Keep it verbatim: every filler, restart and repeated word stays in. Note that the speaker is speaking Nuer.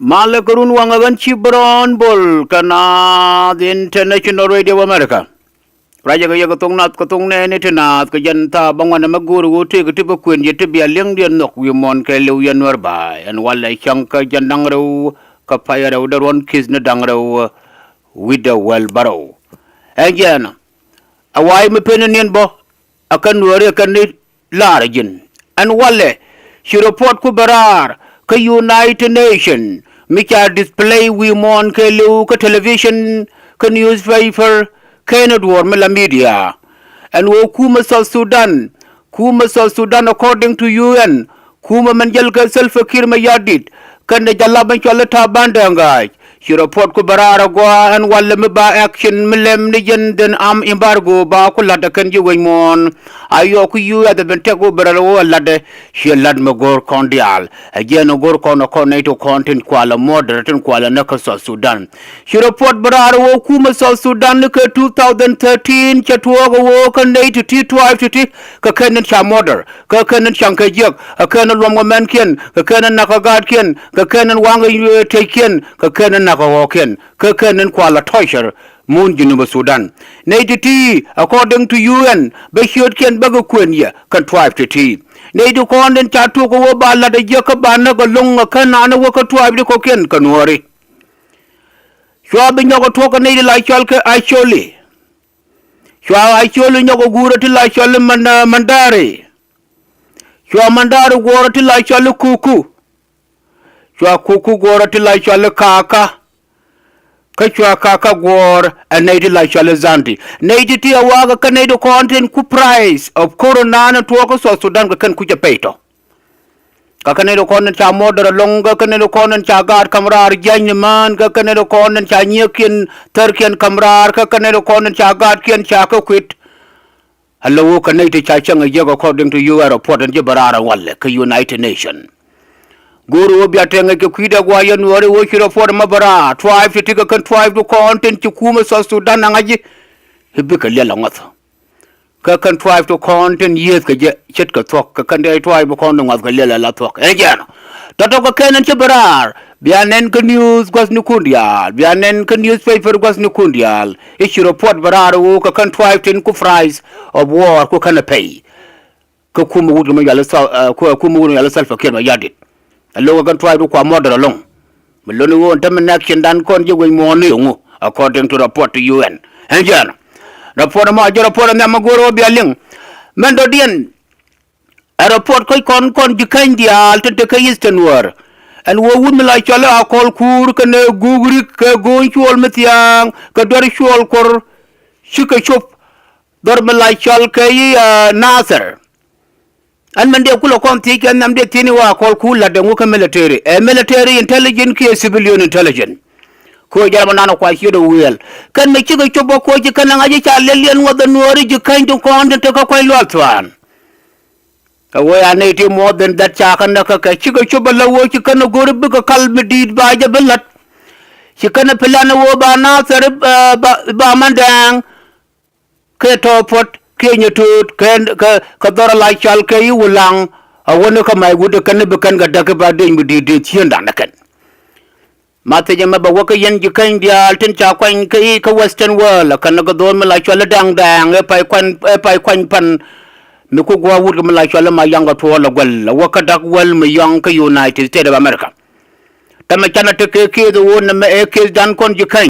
Malɛ kɛ run waŋ ɛ ɣän ci Brown Bol kɛ Naath International Radio of America. Ruacɛ kɛ yɛ kɛ thok nath kɛ thok nɛɛni ti naath kɛ jɛn thaap bä ŋuan ɛmɛ go̱o̱r ɣöö tëëkɛ ti bä kuën yɛ ti bia li̱eŋdiɛn nhɔk wi̱i̱ muɔ̱ɔ̱n kɛɛliw yɛn Nuɛr ba̱a̱y ɛn walɛ cäŋ kä jɛn da̱ŋ rɛw kɛ pay rɛw dee ruɔ̱n ki̱th ni da̱ŋ rɛw wi̱cdɛ wäl bärɔw. Ɛn jɛn ɛ wa̱a̱ mi pen ni niɛn bä ɛ kɛ Nuääri ɛ kɛn ni laarä ji̱n. Ɛn walɛ ci report ku bɛ raar kä United Nation mi ca display wi̱i̱ muɔ̱ɔ̱n kɛɛliw kä television kä newspaper kɛnɛ duɔ̱ɔ̱r mi la media. Ɛn ɣöö kumɛ South Sudan, kumɛ South Sudan according to U N, kumɛ mɛn jäl kɛ Salva Kiir Mayardit kɛnɛ jalap ɛn cɔal i̱ Taban Deng Gai. Ci report ku bɛ raar agɔaa ɛn walɛ mi ba action mi lɛm ni jɛn dhen arm embargo ba ku la̱t ɛ kɛn ji̱ wec muɔ̱ɔ̱n. A yɔɔk ku U S ɛ ben tɛk wä bɛ rɛl wä ɛ la̱tdɛ ciɛ la̱t mi go̱o̱r kɔn diaal. Ɛ jiɛn ɛ go̱o̱r kɔn ɛ kɔn nɛy ti kɔn tin kualɛ murder tin kualɛ näk kä South Sudan. Ci report bɛ raar wä kumɛ South Sudan ni kɛ two thousand thirteen cɛ tuɔɔk ɛ wä kä nɛy ti ti tuaay ti ti kɛ kɛn ni ca murder. Kä kɛn in caŋ kɛ jiäk, kä kɛn in luɔm kɛ mɛnkiɛn, kä kɛn in nak kɛ gaatkiɛn, kä kɛn in waŋ kɛ tëckiɛn, kä kɛn in nak kɛ ɣɔɔkiɛn, kä kɛn in kualɛ tɔcär mun Junub Sudan. Nɛy ti̱ti̱ according to U N bä ciötkiɛn bä kɛ kuën yɛ kɛn tuaap ti̱ti̱. Nɛy ti kɔn in ca tuɔk kɛ wä ba la̱t ɛ jiäk kä ba näk ɛlɔ̱ŋ ɛ kän naan ɛ wä kä tuaap ti kɔ̱kiɛn kɛ Nuääri. Cua bi nyɔk ɛ tuɔk kɛ nɛy ti la cɔal kɛ Acoli. Cua Acoli nyɔk ɛ guurä ti la cɔal i̱ Mandari. Cua Mandari guɔ̱ɔ̱rä ti la cɔal i̱ Kuku. Cua Kuku guɔ̱ɔ̱rä ti la cɔal i̱ Kaka. Kä cua Kaka guɔ̱ɔ̱r ɛ nɛy ti la cɔal i̱ Zandi. Nɛy ti̱ti̱ ɛ wakä kä nɛy ti kɔn tin ku price of corona ni tuɔɔk kä South Sudan kɛ kɛn kucä pɛy tɔ. Kä kä nɛy ti kɔn tin ca murder ɛlɔ̱ŋ, kä kä nɛy ti kɔn tin ca gaat ka̱m raar jiäcni mään, kä kä nɛy ti kɔn tin ca nyiëëkiɛn thärkiɛn ka̱m raar, kä kä nɛy ti kɔn tin ca gaatkiɛn ca kɛ kui̱t. Ala wä kä nɛy ti ca cäŋ ɛ jiäk according to U N report in ji̱ bä raar ɛ walɛ kä United Nation. Go̱o̱r wä bia tɛŋ ɛ kɛ kui̱dɛ gua̱a̱ yɛn wä ri wä ci report mɛ bä raar tuaap ti ti kɛ kɛn tuaap ti kɔn tin ci kumɛ South Sudan ɛ ŋa̱c ji̱. I̱ bikɛ liɛl ɛ ŋuɔth. Kä kɛn tuaap ti kɔn tin yiëëth kɛ jɛ ce̱tkɛ thuɔ̱k kɛ kɛn dee tuaap ti kɔn tin ŋuɔth kɛ liɛl ɛ la thuɔ̱k ɛ jɛn. Tɔ̱tɔ̱ kɛ kɛn in ci bä raar bia nɛn kä news gua̱thnikun diaal, bia nɛn kä newspaper gua̱thnikun diaal. I̱ ci report bä raar ɣöö kɛ kɛn tuaap tin ku price of war ku kɛn ɛ pay. Kä kumɛ wut kɛ mi yɔal i̱ Sal-, ɛ, ku-, kumɛ wut kɛ mi yɔal i̱ Salva Kiir Mayardit. Ɛ lo̱k ɛ kɛn tuaap ti kua murder ɛlɔ̱ŋ. Mi lo̱n i̱ ɣöö ɛn tämɛ nɛk cin dan kɔn ji̱ wec muɔ̱ɔ̱n ni ŋu according to report to U N. Ɛn jɛn report ɛmɔ a jɛ report ɛn nhiam ɛ go̱o̱r ɣöö bia liŋ. Mɛn dɔ̱diɛn ɛ report kɔc kɔn kɔn ji̱ käny diaal tin te kä Eastern Nuer. Ɛn wä wut mi la cɔl ɛ Akɔl Kuur kɛnɛ Guuk Rik kɛ Go̱o̱ny Cuɔl mi thia̱a̱ŋ kɛ Duer Cuɔl Kuɔr. Cikɛ cop dhɔr mi la cɔl kɛ i̱, ɛ, Nathir. Ɛn mɛn dee kulɛ kɔn thiec kɛ nhiam dee thiec ni wä Akɔl Kuur la̱t dee ŋu kä military. Ɛ military intelligence kiɛ civilian intelligence. Kɛ ɣöö jɛn ɛmɔ nan ɛ kua ciöt ɛ wiɛl. Kɛn mi cikɛ cop bä kuɔc ci kɛn ɛ ŋa̱c i̱ ca liɛl yɛn ŋuɔth ɛ Nuääri ji̱ käny tin kɔn tin te kä kuany luath thua̱a̱n. Ɛ wee a nɛy ti more than that ca kä näk kä kɛ cikɛ cop ala wee ci kɛn ɛ go̱r i̱ bikɛ kal mi di̱i̱t ba jɛ bi la̱t. Ci kɛn ɛ plan ɛ wee ba Nathir, ɛ, ba, ba Mandɛɛŋ. Kɛ tɔ̱ puɔ̱t kiɛ nyɛ to̱o̱t kɛ, kɛ, kɛ dhɔr ala cal kɛ i̱ Wulaŋ. A wäni kä mac wut ɛ kɛn i̱ bi kɛn kɛ däk i̱ ba dec mi di̱i̱t dee thieendan ɛ kɛn. Ma thiec ɛmɛ bɛ wä kä yɛn ji̱ käny diaal tin ca kuany kä i̱ kä Western world ɛ kɛn kɛ dho̱o̱n mi la cual i̱ Dɛŋ Dɛŋ ɛ pay kuany, ɛ pay kuany pan. Mi ku gua̱a̱ wut kɛ mi la cual i̱ Mayaŋ kɛ tuɔɔl ɛ guäl ɛ wä kä dak wäl mi yɔŋ kä United States of America. Tɛmɛ canɛ te kɛ case ɛ wä nɛmɛ ɛ case dan kɔn ji̱ käny.